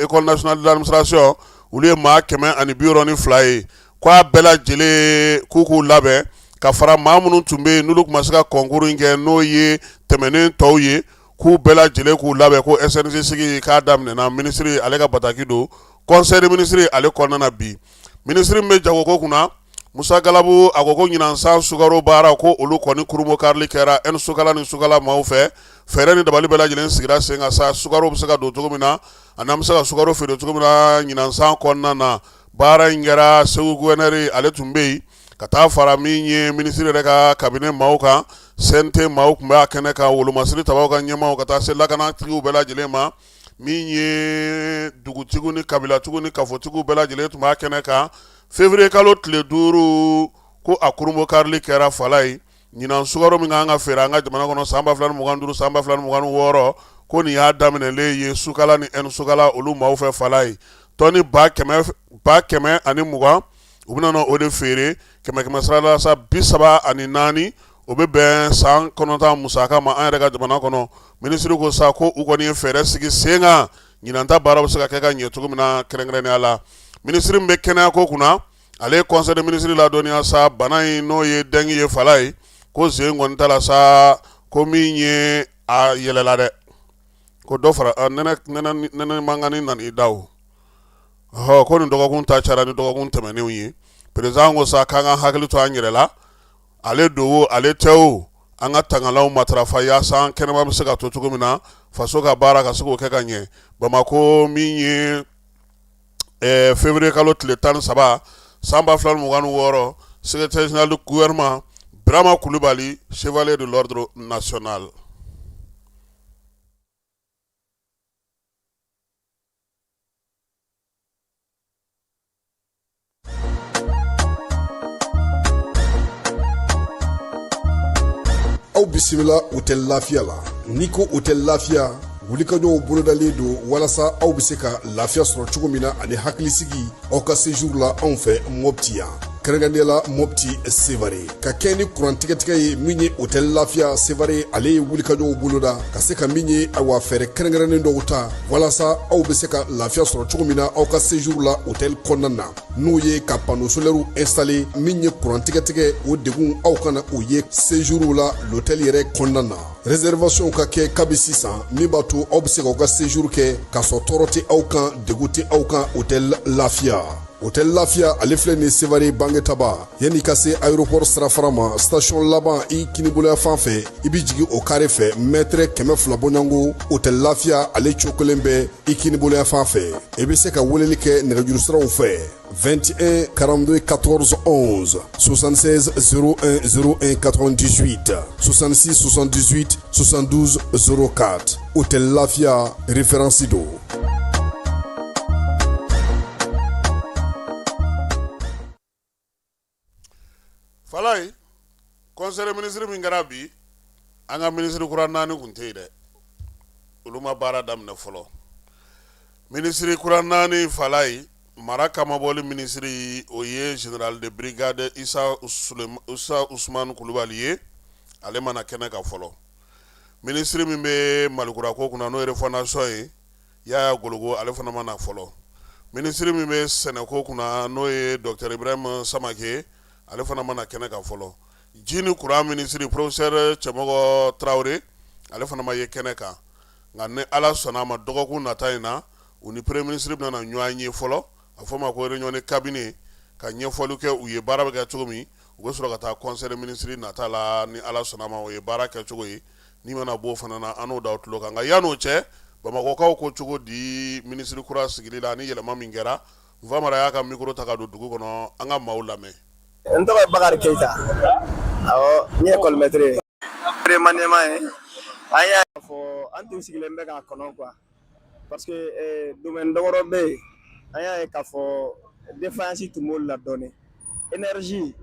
école nationale de l'administration, olu ye maa 162 ye. K'a bɛɛ lajɛlen k'u k'u labɛn ka fara maa minnu tun bɛ yen n'olu tun ma se ka concours in kɛ, n'o ye tɛmɛnen tɔw ye, k'u bɛɛ lajɛlen k'u labɛn ko SNJ sigi k'a daminɛna. Minisiri ale ka bataki don conseil des ministres ale kɔnɔna na bi. Minisiri min bɛ jagoko kunna, Musa Galabu, a ko ko ɲinan san sukaro baara, ko olu kɔni kurunbonkarili kɛra Sukala ni Sukala maaw fɛ. Fɛɛrɛ ni dabali bɛɛ lajɛlen sigira sen kan sa, sukaro bɛ se ka don cogo min na, ani an bɛ se ka sukaro feere cogo min na ɲinan san kɔnɔna na. Baara in kɛra, Segu gouverneur ale tun bɛ yen, ka taa fara min ye minisiri yɛrɛ ka cabinet maaw kan, CNT maaw tun bɛ a kɛnɛ kan, wolomasiri tabaw ka ɲɛmaaw, ka taa se lakanatigiw bɛɛ lajɛlen ma. Min ye dugutigiw ni kabilatigiw ni kafotigiw bɛɛ lajɛlen tun b'a kɛnɛ kan. Février kalo tile 5, ko a kurunbonkarili kɛra fala ye. Ɲinan sukaro min kan ka feere an ka jamana kɔnɔ san 2025 san 2026, ko nin y'a daminɛlen ye Sukala ni Sukala olu maaw fɛ fala ye. Tɔni 120,000, u bɛna o de feere kɛmɛ kɛmɛ sara la sa 34, o bɛ bɛn san 9 musaka ma an yɛrɛ ka jamana kɔnɔ. Minisiri ko sa ko u kɔni ye fɛɛrɛ sigi sen kan, ɲinan ta baara bɛ se ka kɛ ka ɲɛ cogo min na kɛrɛnkɛrɛnnenya la. Minisiri min bɛ kɛnɛyako kunna, ale ye conseil des ministres ladɔnniya sa, bana in n'o ye dengue ye fala ye, ko sen kɔni ta la sa, ko min ye a yɛlɛla dɛ, ko dɔ fara nɛnɛ mankanni nana i da o ɔ, ko nin dɔgɔkun ta cayara ni dɔgɔkun tɛmɛnenw ye. Président ko sa k'an ka hakili to an yɛrɛ la, ale don o ale tɛ o, an ka tangalanw matarafa yaasa an kɛnɛma bɛ se ka to cogo min na, faso ka baara ka se k'o kɛ ka ɲɛ. Bamakɔ, min ye février kalo tile 13 san 2026, secrétaire général du gouvernement Birama Kulubali, chevalier de l'ordre national. Aw bisimila hôtel Lafiya la. N'i ko hôtel Lafiya, wulikajɔw bolodalen don walasa aw bɛ se ka lafiya sɔrɔ cogo min na ani hakilisigi aw ka séjour la anw fɛ Mopti yan, kɛrɛnkɛrɛnnenya la Mopti Sevare. Ka kɛ ni kuran tigɛtigɛ ye min ye, hôtel Lafiya Sevare ale ye wulikajɔw boloda ka se ka min ye, awa, fɛɛrɛ kɛrɛnkɛrɛnnen dɔw ta walasa aw bɛ se ka lafiya sɔrɔ cogo min na aw ka séjour la hôtel kɔnɔna na, n'o ye ka panneau solaire installé. Min ye kuran tigɛtigɛ, o degun aw kana o ye séjour la l'hôtel yɛrɛ kɔnɔna na. Réservation ka kɛ kabi sisan, min b'a to aw bɛ se k'aw ka séjour kɛ k'a sɔrɔ tɔɔrɔ tɛ aw kan, degun tɛ aw kan. Hôtel Lafiya, hôtel Lafiya ale filɛ nin Sevare Bangetaba, yanni ka se aéroport sirafara ma, station laban i kiniboloya fan fɛ, i bɛ jigin o carré fɛ, mètre 200 bɔɲɔgɔnko, hôtel Lafiya ale cokolen bɛ i kiniboloya fan fɛ. I bɛ se ka weleli kɛ nɛgɛjuru siraw fɛ: 21 42 14 11, 76 01 01 98, 66 78 72 04. Hôtel Lafia, référence do. Falaye, conseil des ministres min kɛra bi, an ka minisiri kura naani tun tɛ yen dɛ, olu ma baara daminɛ fɔlɔ. Minisiri kura naani, Falaye, mara kamabɔli minisiri, o ye général de brigade Isa Usman Kulubali ye, ale ma na kɛnɛ kan fɔlɔ. Minisiri min bɛ Malikura ko kunna, n'o ye refondation ye, Yaya Gologo, ale fana ma na fɔlɔ. Minisiri min bɛ sɛnɛko kunna, n'o ye docteur Ibrahim Samake, ale fana ma na kɛnɛ kan fɔlɔ. Ji ni kuran minisiri, professeur Cɛmɔgɔ Tarawele, ale fana ma ye kɛnɛ kan. Nka ni Ala sɔnna a ma, dɔgɔkun nata in na, u ni premier ministre bɛna na ɲɔgɔn ye fɔlɔ, a fɔ ma ko réunion de cabinet, ka ɲɛfɔli kɛ u ye baara bɛ kɛ cogo min. U bɛ sɔrɔ ka taa conseil des ministres nata la ni Ala sɔnna a ma. O ye baara kɛcogo ye. Ni mana b'o fana na, an n'o da tulo kan. Nka yan'o cɛ, Bamakɔkaw ko cogo di minisiri kura sigili la ni yɛlɛma min kɛra? Nfamara y'a ka micro ta ka don dugu kɔnɔ, an ka maaw lamɛn. N tɔgɔ ye Bakari Keyita, awɔ, n ye école maître ye. Remaniement ye, an y'a fɔ an tun sigilen bɛ k'a kɔnɔ quoi, parce que domaine dɔwɛrɛ bɛ yen, an y'a ye k'a fɔ défaillance tun b'olu la dɔɔnin. Énergie,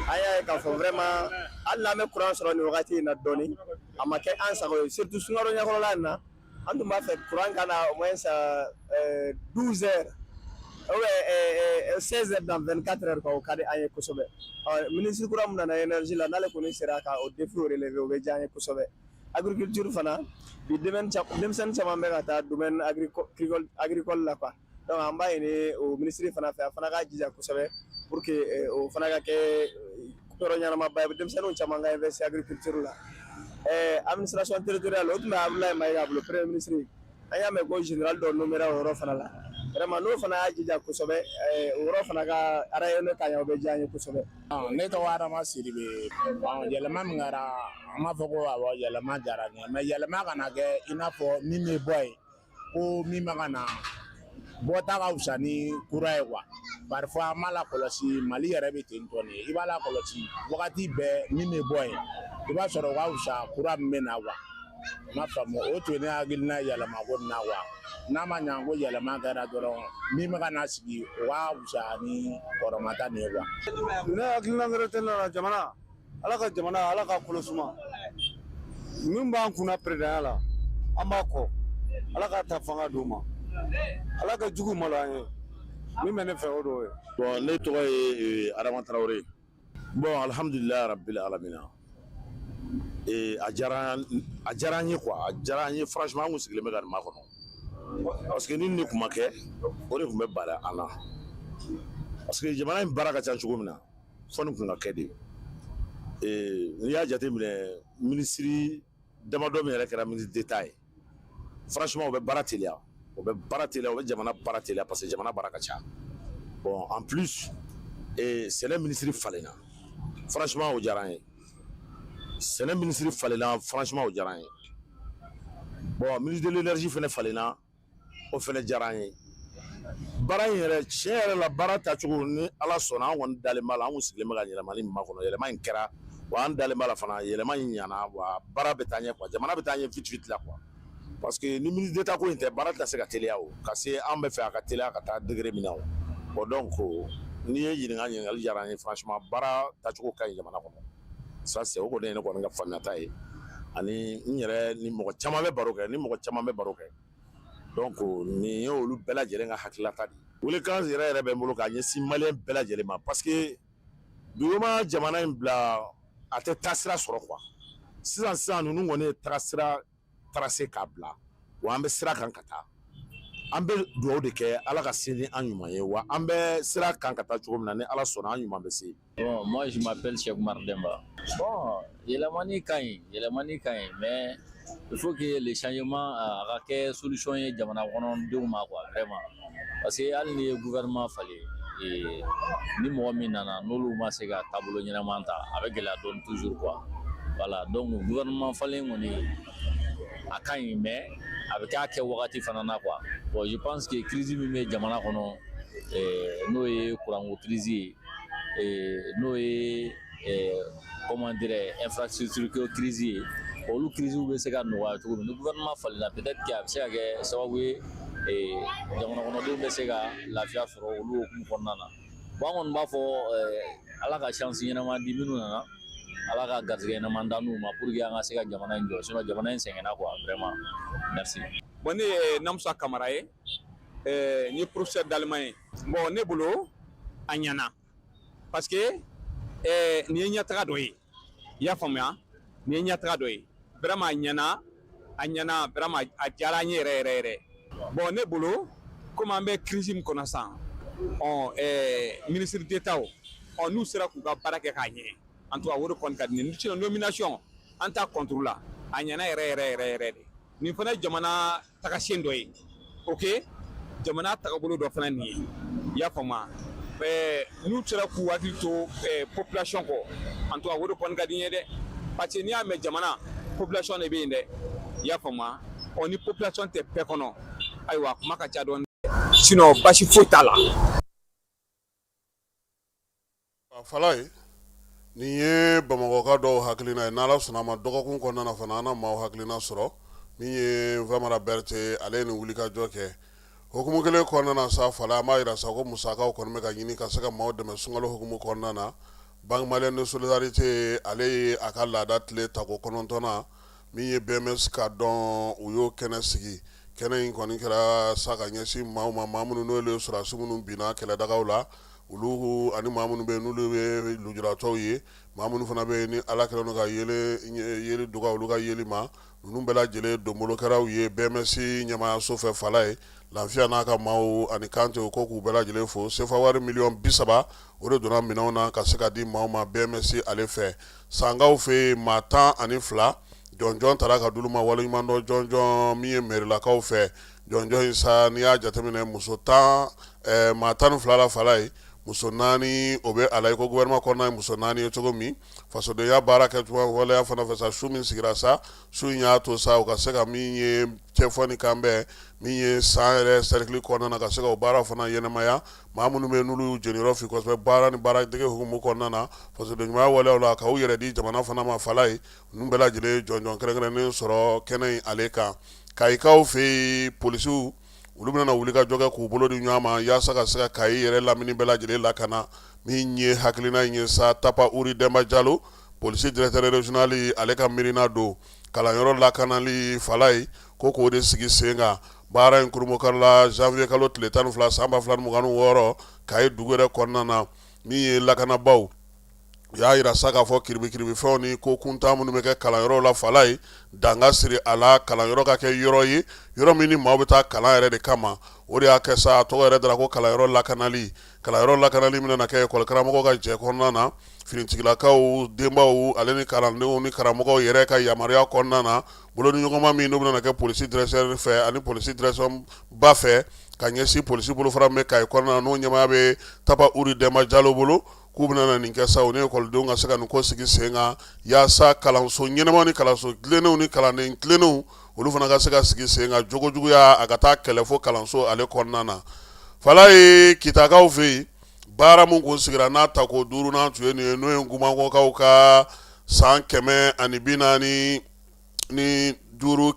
an y'a ye k'a fɔ vraiment, hali n'an bɛ courant sɔrɔ nin wagati in na dɔɔnin, a ma kɛ an sago ye, surtout sunkalo ɲɛkɔrɔla in na. An tun b'a fɛ courant ka na au moins 12 heures ou bien 16 heures dans 24 heures quoi, o ka di an ye kosɛbɛ. Ɔ, ministre kura min nana énergie la, n'ale kɔni sera ka o défi relever, o bɛ diya an ye kosɛbɛ. Agriculture fana, bi denmisɛnnin caman bɛ ka taa domaine agricole la quoi. Donc an b'a ɲini o ministre fana fɛ, a fana ka jija kosɛbɛ pour que o fana ka kɛ yɔrɔ ɲɛnamaba ye, denmisɛnninw caman ka investir agriculture la. Administration territoriale, o tun bɛ Abdoulaye Maïga bolo, premier ministre. An y'a mɛn ko général dɔ nommé o yɔrɔ fana la. Vraiment, n'o fana y'a jija kosɛbɛ, o yɔrɔ fana ka rayonner ka ɲɛ, o bɛ diya an ye kosɛbɛ. Ne tɔgɔ Adama Sidibe. Yɛlɛma min kɛra, an b'a fɔ ko awɔ, yɛlɛma diyara n ye, mais yɛlɛma kana kɛ i n'a fɔ min bɛ bɔ yen ko min bɛ ka na bɔta ka fisa ni kura ye quoi. Parfois an b'a lakɔlɔsi, Mali yɛrɛ bɛ ten tɔ nin ye, i b'a lakɔlɔsi wagati bɛɛ, min bɛ bɔ yen, i b'a sɔrɔ o ka fisa kura min bɛ na quoi. N m'a faamu, o tun ye ne hakilina ye yɛlɛma ko nin na quoi. N'a ma ɲa ko yɛlɛma kɛra dɔrɔn, min bɛ ka na sigi, o ka fisa ni kɔrɔmata nin ye quoi. Ne hakilina wɛrɛ tɛ ne la. Jamana, Ala ka jamana, Ala ka kolo suma. Min b'an kunna peredanya la, an b'a kɔ. Ala k'a ta fanga d'u ma, Ala ka jugu malo an ye. Min bɛ ne fɛ, o d'o ye. Bon, ne tɔgɔ ye Adama Tarawele. Bon, alhamdulilayi rabbil alamina. A diyara an ye quoi, a diyara an ye franchement. An kun sigilen bɛ ka nin makɔnɔ, parce que ni nin kun ma kɛ, o de tun bɛ bali an na, parce que jamana in baara ka ca cogo min na, fɔ nin kun ka kɛ de. N'i y'a jateminɛ, minisiri damadɔ min yɛrɛ kɛra ministre d'État ye, franchement, o bɛ baara teliya, o bɛ baara teliya, o bɛ jamana baara teliya, parce que jamana baara ka ca. Bon, en plus, sɛnɛ minisiri falenna, franchement, o diyara an ye. Sɛnɛ minisiri falenna, franchement, o diyara an ye. Bon, ministre de l'énergie fɛnɛ falenna, o fɛnɛ diyara an ye. Baara in yɛrɛ, tiɲɛ yɛrɛ la, baara tacogo ni Ala sɔnna, an kɔni dalen b'a la. An kun sigilen bɛ ka yɛlɛma ni makɔnɔ, yɛlɛma in kɛra wa, an dalen b'a la fana, yɛlɛma in ɲana wa, baara bɛ taa ɲɛ quoi, jamana bɛ taa ɲɛ vite vite la quoi, parce que ni ministre d'État ko in tɛ, baara tɛna se ka teliya o ka se an bɛ fɛ a ka teliya ka taa degré min na o. Bon, donc n'i ye ɲininka, ɲininkali diyara an ye franchement. Baara tacogo ka ɲi jamana kɔnɔ. Ça c'est o kɔni ye ne kɔni ka faamuyata ye, ani n yɛrɛ ni mɔgɔ caman bɛ baro kɛ, ni mɔgɔ caman bɛ baro kɛ. Donc nin ye olu bɛɛ lajɛlen ka hakililata de ye. Welekan yɛrɛ yɛrɛ bɛ n bolo k'a ɲɛsin maliyɛn bɛɛ lajɛlen ma, parce que duguma jamana in bila a tɛ taasira sɔrɔ quoi. Sisan sisan ninnu kɔni ye taasira tracé k'a bila, wa an bɛ sira kan ka taa. An bɛ dugawu de kɛ Ala ka se ni an ɲuman ye, wa an bɛ sira kan ka taa cogo min na, ni Ala sɔnna, an ɲuman bɛ se. Bon, moi je m'appelle Cheikh Oumar Demba. Bon, yɛlɛmani ka ɲi, yɛlɛmani ka ɲi, mais il faut que le changement a ka kɛ solution ye jamana kɔnɔdenw ma quoi, vraiment. Parce que hali n'i ye gouvernement falen, ni mɔgɔ min nana, n'olu ma se ka taabolo ɲɛnama ta, a bɛ gɛlɛya dɔɔni toujours quoi. Voilà, donc gouvernement falen kɔni a ka ɲi, mais a bɛ kɛ a kɛ wagati fana na quoi. Bon, je pense que crise min bɛ jamana kɔnɔ, n'o ye kuranko crise ye, n'o ye comment dirais infrastructure ko crise ye, olu crise bɛ se ka nɔgɔya cogo min ni gouvernement falenna, peut-être que a bɛ se ka kɛ sababu ye jamana kɔnɔdenw bɛ se ka lafiya sɔrɔ olu hukumu kɔnɔna na. Bon, an kɔni b'a fɔ Ala ka chance ɲɛnama di minnu nana, Ala ka garisɛgɛ ɲɛnama d'an ma pour que an ka se ka jamana in jɔ, sinon jamana in sɛgɛnna quoi, vraiment. Merci. Bon, ne ye Namusa Kamara ye, n ye professeur d'allemand ye. Bon, ne bolo a ɲɛna, parce que nin ye ɲɛtaga dɔ ye, i y'a faamuya, nin ye ɲɛtaga dɔ ye vraiment. A ɲɛna, a ɲɛna vraiment, a diyara an ye yɛrɛ yɛrɛ yɛrɛ. Bon, ne bolo, komi an bɛ crise min kɔnɔ sisan, ɔ ministre d'État ɔ n'u sera k'u ka baara kɛ k'a ɲɛ, en tout cas o de kɔni ka di ne ye. Sinon nomination, an t'a contre la, a ɲɛna yɛrɛ yɛrɛ yɛrɛ yɛrɛ de. Nin fana ye jamana tagasen dɔ ye, ok, jamana tagabolo dɔ fana nin ye, i y'a faamu. N'u sera k'u hakili to population kɔ, en tout cas o de kɔni ka di n ye dɛ, parce que n'i y'a mɛn jamana, population de bɛ yen dɛ, i y'a faamu. Ɔ ni population tɛ paix kɔnɔ, ayiwa, kuma ka ca dɔɔni, sinon basi foyi t'a la. Falaye, nin ye bamakɔka dɔw hakilina ye. N'Ala sɔnna a ma, dɔgɔkun kɔnɔna na fana, an na maaw hakilina sɔrɔ. Min ye Famara Berete, ale ye nin wulikajɔ kɛ hukumu kelen kɔnɔna na sa. Falaye, an b'a jira sa ko musakaw kɔni bɛ ka ɲini ka se ka maaw dɛmɛ sunkalo hukumu kɔnɔna na. Banque Malienne de Solidarité, ale ye a ka laada tile tako 9nan min ye BMS ka dɔn, u y'o kɛnɛ sigi. Kɛnɛ in kɔni kɛra sa ka ɲɛsin maaw ma, maa minnu n'olu ye sɔrɔdasi minnu binna kɛlɛdagaw la, olu ani maa minnu bɛ yen n'olu ye lujuratɔw ye, maa minnu fana bɛ yen ni Ala kɛlen don ka yeli dɔgɔya olu ka yeli ma. Ninnu bɛɛ lajɛlen donbolo kɛra u ye BMS ɲɛmaayaso fɛ. Falaye, Lafiya n'a ka maaw ani Kante, u ko k'u bɛɛ lajɛlen fo. Sefa wari miliyɔn 30, o de donna minɛnw na ka se ka di maaw ma BMS ale fɛ. Sankaw fɛ yen, maa 12 jɔnjɔn tara ka d'olu ma, waleɲumandɔn jɔnjɔn min ye mɛrilakaw fɛ. Jɔnjɔn in sa, n'i y'a jateminɛ, muso tan, maa 12 la, Falaye, muso 4 o bɛ a la, i ko gouvernement kɔnɔna ye muso 4 ye cogo min. Fasodenya baara kɛcogo waleya fana fɛ sa, su min sigira sa, su in y'a to sa u ka se ka min ye cɛfɔ ni kanbɛn min ye san yɛrɛ cercle kɔnɔna na, ka se ka o baara fana ɲɛnamaya. Maa minnu bɛ n'olu y'u jeniyɔrɔ fin kosɛbɛ baara ni baaradege hukumu kɔnɔna na, fasodenɲumanya waleyaw la, k'u yɛrɛ di jamana fana ma, Falaye, ninnu bɛɛ lajɛlen ye jɔnjɔn kɛrɛnkɛrɛnnen sɔrɔ kɛnɛ in ale kan. Kayikaw fɛ yen, polisiw olu bɛna wuli ka jɔ kɛ k'u bolo di ɲɔgɔn ma yaasa ka se ka Kayi yɛrɛ lamini bɛɛ lajɛlen lakana. Min ye hakilina in ye sa, Tapa Uri Dɛnba Jalo, polisi directeur régional, ale ka miirina don kalanyɔrɔ lakanali, Falaye, ko k'o de sigi sen kan. Baara in kurunbonkarila janvier kalo tile 12 san 2026 Kayi dugu yɛrɛ kɔnɔna na. Min ye lakanabaaw, u y'a jira sa k'a fɔ kiribikiribifɛnw ni ko kuntan minnu bɛ kɛ kalanyɔrɔw la, Falaye, dan ka siri a la, kalanyɔrɔ ka kɛ yɔrɔ ye, yɔrɔ min ni maaw bɛ taa kalan yɛrɛ de kama. O de y'a kɛ sa a tɔgɔ yɛrɛ dara ko kalanyɔrɔ lakanali. Kalanyɔrɔ lakanali bɛna kɛ ekɔli karamɔgɔw ka jɛ kɔnɔna na, finitigilakaw, denbaw ale ni kalandenw ni karamɔgɔw yɛrɛ ka yamaruya kɔnɔna na, bolodiɲɔgɔnma min n'o bɛna kɛ polisi directeur fɛ ani polisi direction ba fɛ ka ɲɛsin polisi bolofara min bɛ Kayi kɔnɔna na, n'o ɲɛmaaya bɛ Tapa Uri Dɛnba Jalo bolo, k'u bɛna na nin kɛ sa, u ni ekɔlidenw ka se ka nin ko sigi sen kan yaasa kalanso ɲɛnama ni kalanso tilennenw ni kalanden tilennenw, olu fana ka se ka sigi sen kan, jogojuguya a ka taa kɛlɛ fo kalanso ale kɔnɔna na. Falaye, Kitakaw fɛ yen, baara min kun sigira n'a tako duurunan tun ye nin ye, n'o ye Gumankɔkaw ka san 145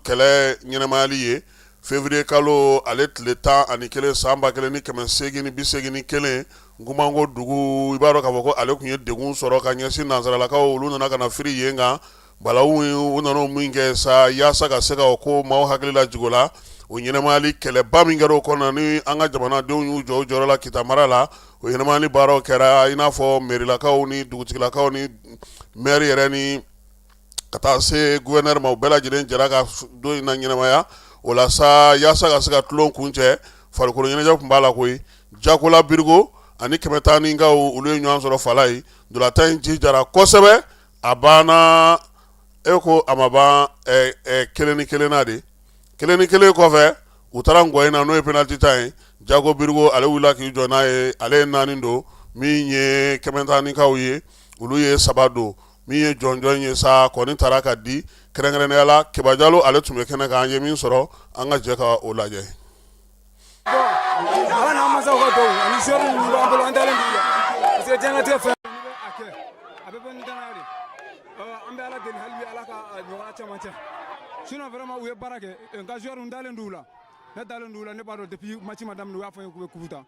kɛlɛ ɲɛnamayali ye, février kalo ale tile 11 san 1881. Nkumango dugu i b'a dɔn k'a fɔ ko ale tun ye degun sɔrɔ ka ɲɛsin nansaralakaw olu nana ka na firi yen kan balawu u nana min kɛ sa yaasa ka se ka o ko maaw hakili lajigin o la o ɲɛnamayali kɛlɛba min kɛra o kɔnɔ ni an ka jamanadenw y'u jɔ u jɔyɔrɔ la Kita mara la o ɲɛnamayali baaraw kɛra i n'a fɔ merilakaw ni dugutigilakaw ni mɛri yɛrɛ ni ka taa se gouverneur ma u bɛɛ lajɛlen jɛra ka don in na ɲɛnamaya o la sa yaasa ka se ka tulon kuncɛ farikolo ɲɛnajɛ tun b'a la koyi Jakola Birigo ani Kɛmɛtaninkaw olu ye ɲɔgɔn sɔrɔ Falaye ntolatan in jijara kosɛbɛ a banna e ko a ma ban 1-1 na de 1-1 kɔfɛ u taara nkɔyi na n'o ye penalty ta ye Jako Birigo ale wulila k'i jɔ n'a ye ale ye 4 don min ye Kɛmɛtaninkaw ye olu ye 3 don min ye jɔnjɔn ye sa kɔni taara ka di kɛrɛnkɛrɛnnenya la Keba Jalo ale tun bɛ kɛnɛ kan an ye min sɔrɔ an ka jɛ ka o lajɛ. Ala n'an masaw ka duwawu ani joueur minnu b'an bolo an dalen b'u la parce que diɲɛlatigɛ fɛn n'i bɛ a kɛ a bɛɛ bɛ ni danaya de an bɛ Ala deli hali bi Ala ka ɲɔgɔnna caman kɛ sinon vraiment u ye baara kɛ n ka joueur n dalen d'u la ne dalen d'u la ne b'a dɔn depuis match ma daminɛ u y'a fɔ n ye k'u bɛ coupe ta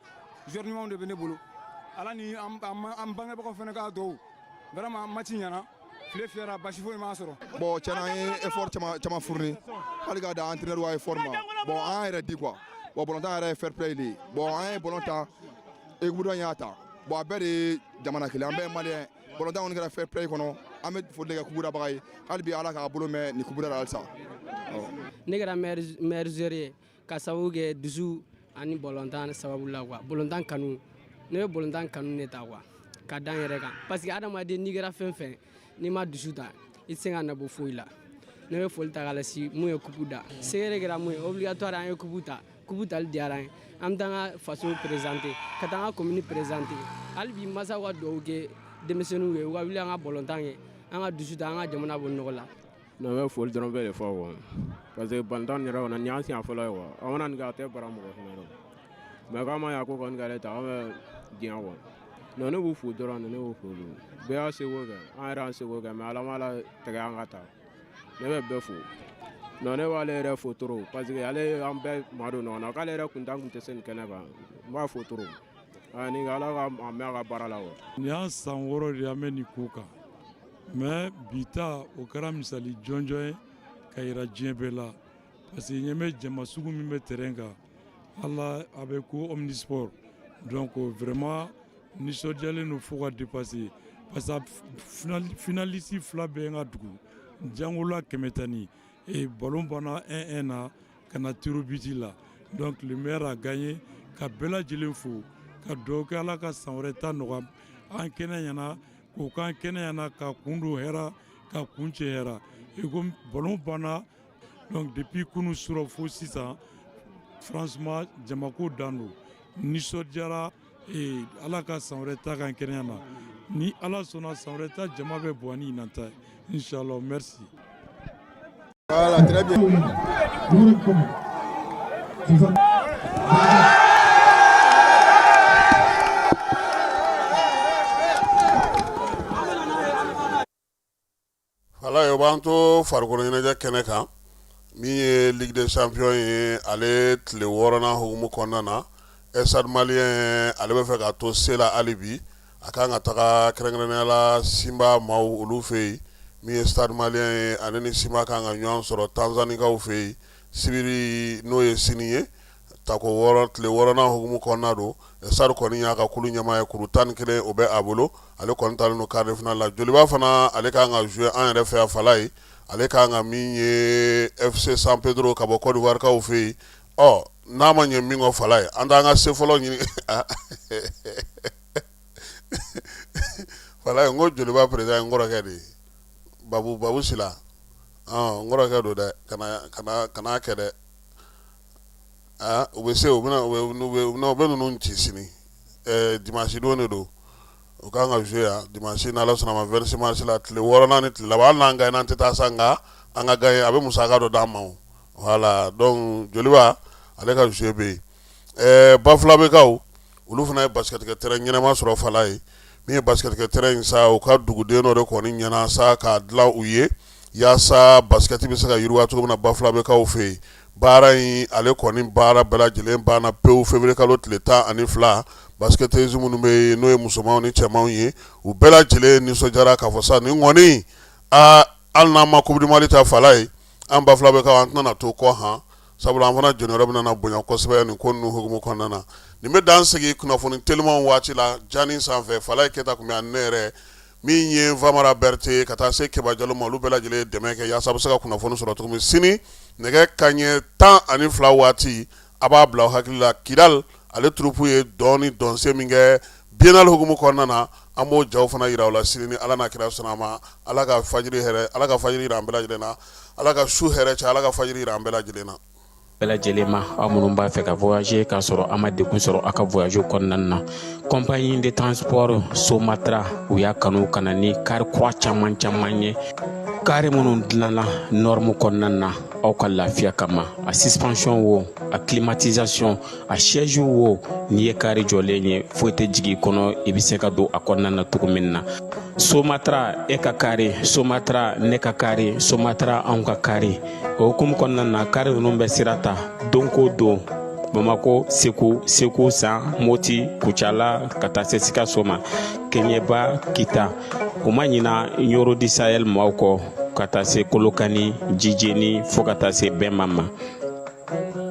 joueur ɲumanw de bɛ ne bolo Ala ni an bangebagaw fana ka duwawu vraiment match ɲɛna tile fiyɛra basi foyi m'a sɔrɔ. Bon tiɲɛna an ye effort caman caman fourni hali k'a dan entraîneur ka effort ma bon an y'an yɛrɛ di quoi bon balontan yɛrɛ ye fair play de ye bon an ye ballon ta équipe dɔ in y'a ta bon a bɛɛ de ye jamana kelen an bɛɛ ye malien balontan kɔni kɛra fair play kɔnɔ an bɛ foli de kɛ coupe dabaga ye hali bi Ala k'a bolo mɛn nin coupe da la halisa. Ne kɛra meilleur joueur ye ka sababu kɛ dusu ani balontan sababu la quoi balontan kanu ne bɛ balontan kanu de ta quoi ka da n yɛrɛ kan parce que adamaden n'i kɛra fɛn fɛn n'i ma dusu ta i tɛ se ka nabɔ foyi la ne bɛ foli ta k'a lase mun ye coupe da secret kɛra mun ye obligatoire an ye coupe ta coupe tali diyara an ye an bɛ taa an ka faso présenter ka taa an ka commune présenter hali bi masaw ka dugawu kɛ denmisɛnninw ye u ka wuli an ka balontan kɛ an ka dusu ta an ka jamana bɔ nɔgɔ la. Non n bɛ foli dɔrɔn bɛ de fɔ quoi parce que balontan nin yɛrɛ kɔnɔ nin y'an siɲɛ fɔlɔ ye quoi an mana nin kɛ a tɛ bara mɔgɔ fana la mais k'a ma ɲa ko kɔni k'ale ta an bɛ diɲɛ quoi non ne b'u fo dɔrɔn de ne b'u fo bɛɛ y'a seko kɛ an yɛrɛ y'an seko kɛ mais Ala m'a latigɛ an ka taa ne bɛ bɛɛ fo non ne b'ale yɛrɛ fo trop parce que ale y'an bɛɛ madon ɲɔgɔn na k'ale yɛrɛ kun tɛ se nin kɛnɛ kan n b'a fo trop ani Ala ka a mɛn a ka baara la quoi. Nin y'an san 6 de ye an bɛ nin ko kan mais bi ta o kɛra misali jɔnjɔn ye ka yira diɲɛ bɛɛ la parce que ɲɛ bɛ jama sugu min bɛ terrain kan ala a bɛ ko omnisport donc vraiment nisɔndiyalen don fo ka dépasser parce que finaliste fila bɛ n ka dugu Jangola Kɛmɛtani et ballon banna 1-1 na ka na tir au but la donc le meilleur a gagné ka bɛɛ lajɛlen fo ka dugawu kɛ Ala ka san wɛrɛ ta nɔgɔya an kɛnɛ ɲɛna k'o k'an kɛnɛ ɲɛna ka kun don hɛrɛ ka kun cɛ hɛrɛ et comme ballon banna donc depuis kunu surɔ fo sisan franchement jamako dan don nisɔndiyara ee Ala ka san wɛrɛ ta k'an kɛnɛya na ni Ala sɔnna san wɛrɛ ta jama bɛ bonya ni ɲinan ta ye inchallah merci. Voilà, très bien. Wala o b'an to farikolo ɲɛnajɛ kɛnɛ kan min ye Ligue des champions ye ale tile 6nan hukumu kɔnɔna na Stade Malien ale bɛ fɛ ka to se la hali bi a kan ka taga kɛrɛnkɛrɛnnenya la Simba maaw olu fɛ yen min ye Stade Malien ye ale ni Simba kan ka ɲɔgɔn sɔrɔ Tanzanikaw fɛ yen sibiri n'o ye sini ye tako wɔɔrɔ tile 6nan hukumu kɔnɔna don Stade kɔni y'a ka kulu ɲɛmaa ye kuru 11 o bɛ a bolo ale kɔni taalen don quart de finale la Joliba fana ale kan ka jouer an yɛrɛ fɛ yan Falaye ale kan ka min ye FC San Pedro ka bɔ Côte d'Ivoire kaw fɛ yen ɔ n'a ma ɲɛ min kɔ Falaye an t'an ka se fɔlɔ ɲini Falaye n ko Joliba président ye n kɔrɔkɛ de ye Babu Babu Sila n kɔrɔkɛ don dɛ kana kɛ dɛ u bɛ se u bɛ ninnu ci sini dimanche don de don u kan ka jouer yan dimanche n'Ala sɔnna ma 26 mars la tile 6nan ni tile laban hali n'an gagné an tɛ taa sa nka an ka gagné a bɛ musaka dɔ d'an ma o voilà donc Joliba ale ka jouer bɛ yen Bafulabɛkaw olu fana ye basket kɛ terrain ɲɛnama sɔrɔ Falaye min ye basket kɛ terrain in sa u ka duguden dɔ de kɔni ɲɛna sa k'a dilan u ye yaasa basket bɛ se ka yiriwa cogo min na Bafulabɛkaw fɛ yen baara in ale kɔni baara bɛɛ lajɛlen banna pewu février kalo tile 12 Basketteuses minnu bɛ yen n'o ye musomanw ni cɛmanw ye, u bɛɛ lajɛlen nisɔndiyara k'a fɔ sa nin kɔni aa, hali n'an ma Coupe du Mali ta fala ye, an Bafulabɛkaw an tɛna to kɔ han, sabula an fana jɔyɔrɔ bɛna na bonya kosɛbɛ nin ko ninnu hukumu kɔnɔna na. Nin bɛ dan sigi kunnafoni telimanw waati la Jani sanfɛ. Falaye Keyita tun bɛ ani ne yɛrɛ min ye Famara Berete ka taa se Keba Jalo ma, olu bɛɛ lajɛlen ye dɛmɛ kɛ yaasa a bɛ se ka kunnafoni sɔrɔ cogo min. Sini nɛgɛ kanɲɛ 12 waati, a b'a bila aw hakili la, Kidali ale troupe ye dɔn ni dɔnsen min kɛ biennale hukumu kɔnɔna na, an b'o jaw fana jira aw la sini ni Ala n'a kira sɔnna a ma. Ala ka fajiri hɛrɛ, Ala ka fajiri jira an bɛɛ lajɛlen na, Ala ka su hɛrɛ caya, Ala ka fajiri jira an bɛɛ lajɛlen na. Bɛɛ lajɛlen ma, aw minnu b'a fɛ ka voyager k'a sɔrɔ a ma degun sɔrɔ aw ka voyage kɔnɔna na, compagnie de transport Somatra, u y'a kanu ka na ni kari kura caman caman ye, kari minnu dilanna norme kɔnɔna na aw ka lafiya kama. A suspension wo, a climatisation, a siège wo, n'i ye kari jɔlen ye, foyi tɛ jigin i kɔnɔ, i bɛ se ka don a kɔnɔna na cogo min na. Somatra, e ka kari Somatra, ne ka kari Somatra, anw ka kari. O hukumu kɔnɔna na, kari ninnu bɛ sira ta don ko don Bamako, Segu, Segu San, Moti, Kucala, ka taa se Sikaso ma, Keɲeba, Kita. U ma ɲina Ɲoro du Sahel maaw kɔ, ka taa se Kolokani, Jijeni, fo ka taa se Bɛnma ma.